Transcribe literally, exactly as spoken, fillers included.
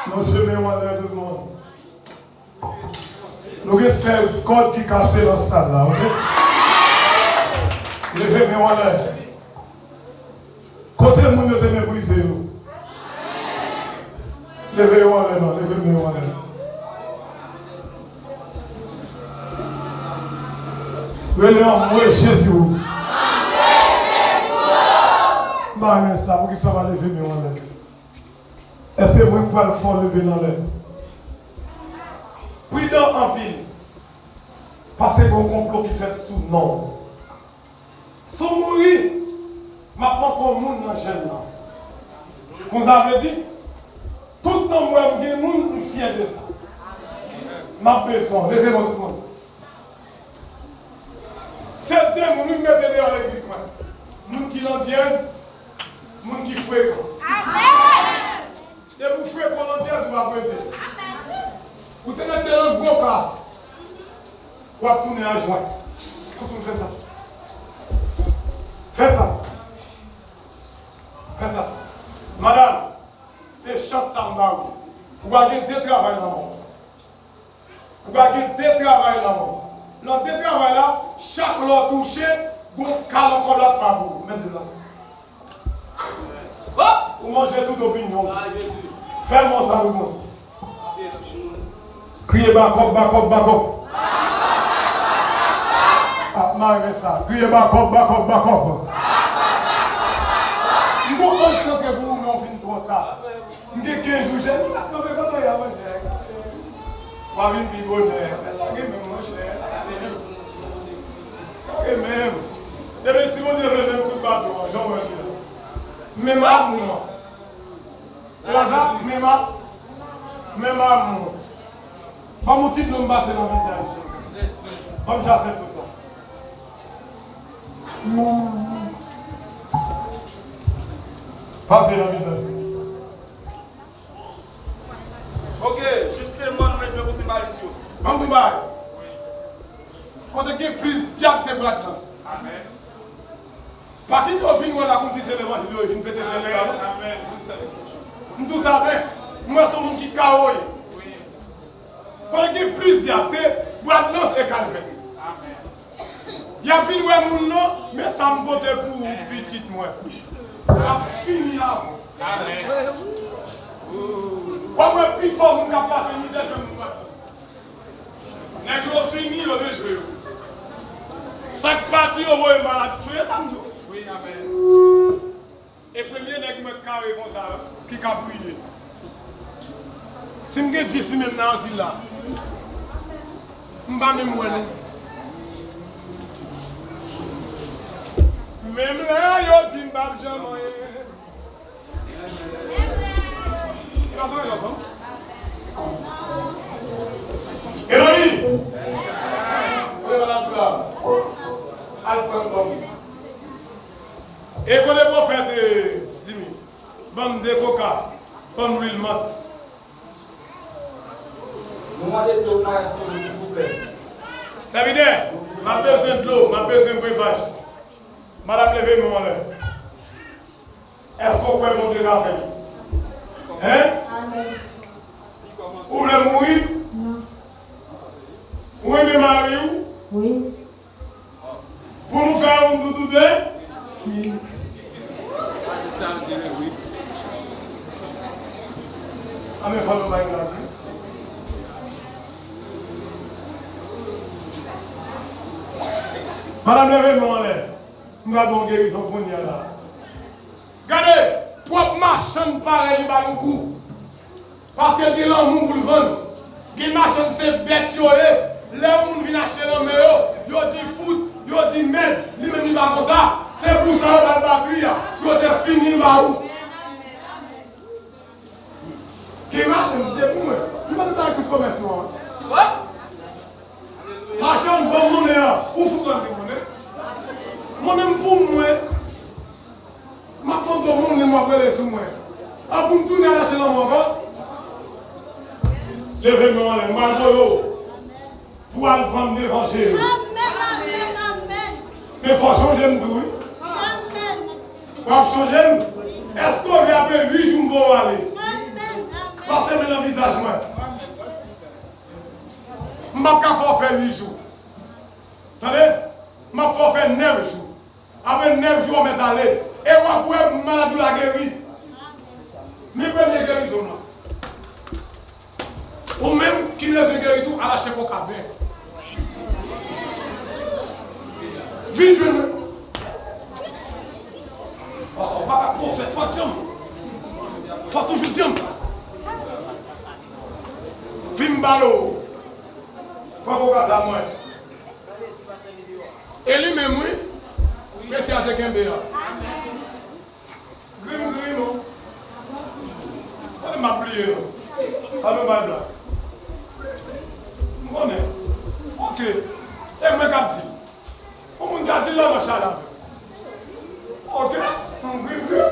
Nou chemen w anlè tout moun. Nou gen sèz kòd ki kase nan sal la, oke? Leve men w anlè. Kote moun yo te meprize yo? Leve yo anlè non, leve men yo anlè. Rele anmwe Jezi ou. M pa renmen sa, poukisa w pa leve men w anlè? Èske mwen pral fè w leve l anlè? Pridan anpil, paske gen yon konplo ki fèt sou non w. Si w mouri, m ap manke yon moun nan jèn nan. Konn sa vle di? Tout tan m wè m gen moun, m fyè de sa. M ap bezwen w. Leve men w tout moun. Se de moun wi m mete deyò legliz mwen. Moun ki landyèz, moun ki frekan. Amèn! Depi w frekan landyèz, ou ap rete. Amèn! Ou te mete nan gwo klas, w ap tounen a jwen. Tout moun fè sa. Fè sa. Fè sa. Madanm, se chans sa m ba ou. Ou pral gen de travay nan men w. Ou pral gen de travay nan men w. Nan de travay la, chak lè w touche, gon kalon kòb la t pa pou ou. Mèt deplase. Hop! Ou manje tout opinyon. Fè mò sa pou mwen. Kriye bakòp, bakòp, bakòp. Ap mare sa. Kriye bakòp, bakòp, bakòp. M gon anj k antre pou ou, men w vin twò ta. M gen kenz jou jèn, m pa t kanpe kote w ye a, monchè. W a vin pi bonè. Men lage men m, monchè. Lage men m. Lage men m. Depi si Bondye vle, men kout baton an, jan w wè l ye la. Men m ak moun an. Laza, men m ak, men m ak moun an. Ban m yon ti dlo m pase nan vizaj. Ban m chase tout sa. Pase nan vizaj. Ok, jisteman, nou mèt jwe pou senbalis yo. Ban m di w yon bagay. Kote gen plis dyab, se Bradlans. Amèn. Pa kite yo vin wè la kòmsi se levanjil yo vin pete sou nèg la, non. Amèn. M di w sa byen. M wè se yon moun ki kawo ye. Kote gen plis dyab, se Bradlans e Kalvè. Y ap vin wè moun nan, men sa m pote pou ou, pitit mwen. Y ap fini avè w. W ap wè pifò moun k ap pase mizè jwenn moun Bradlans. Nèg yo fini, yo dejwe yo. Sa k pati, yo voye malad, tchwe, sa m di w. E premye nèg mwen kare konsa, ki ka priye. Si m gen dis li menm nan azil la, m pa menm wè nou. Menm lè yo di m p ap janm anyen. Eloni! Kote maladi la? Al pran kòm. E kote pwofèt, eh, Dimi? Ban m de koka, ban m lwil mant. Nou mande dlo nan rèstoran, silvouplè. Sèvitè, m ap bezwen dlo, m ap bezwen brevaj. Madanm, leve men w anlè. Èske w kwè Bondye ka fè l? Hein? Amèn. Ou vle mouri? Non. Ou renmen mari w? Wi. Pou nou fè youn pou tou de? Wi. Anben, fò nou bay gras, wi. Madanm, leve men w anlè. M pral ba w gerizon kounye a la. Gade, twòp machann parèy li ba nou kou. Paske l gen lanmou pou l vann. Gen machann se bèt yo ye. Lè yon moun vin achte nan men yo, yo di fout, yo di mèd, li menm li pa konsa. Se pou sa yo ba l batri a. Yo te fini l ba ou. Gen machann se pou mwen. M pa t ak tout komès nou an. Machann, ban m monnen an. Ou fout wè m gen monnen. Monnen m pou mwen. M ap mande w monnen, m ap rele sou mwen. A pou m tounen al achte lanmou ankò? Leve men w anlè, m pral voye w pou w al vann devan Jezi. Amèn, amèn, amèn. Men fò w chonje m tou, wi. Amèn. W ap chonje m? Èske w vle apre uit jou m voye w ale? Amèn, amèn. Pase men nan vizaj mwen. M p ap ka fè w fè uit jou. Tande? M ap fè w fè nèf jou. Apre nèf jou, w mèt ale. E w ap wè maladi w la geri. Men premye gerizon w lan. Ou menm ki bezwen geri tou, al achte koka bè. Vin jwenn mwen. Ou pa ka pwofèt, fò djanm. Fò toujou djanm. Vin m ba w. Pran koka sa mwen. E li menm, wi. Mesye a te kenbe a. Grim, grim, non. Konnen m ap bliye, non. Pa nou bay blag. M konnen. Ok. E mwen k ap di l. Yon moun ka di l la nan chalave. Ok. M grim, grim.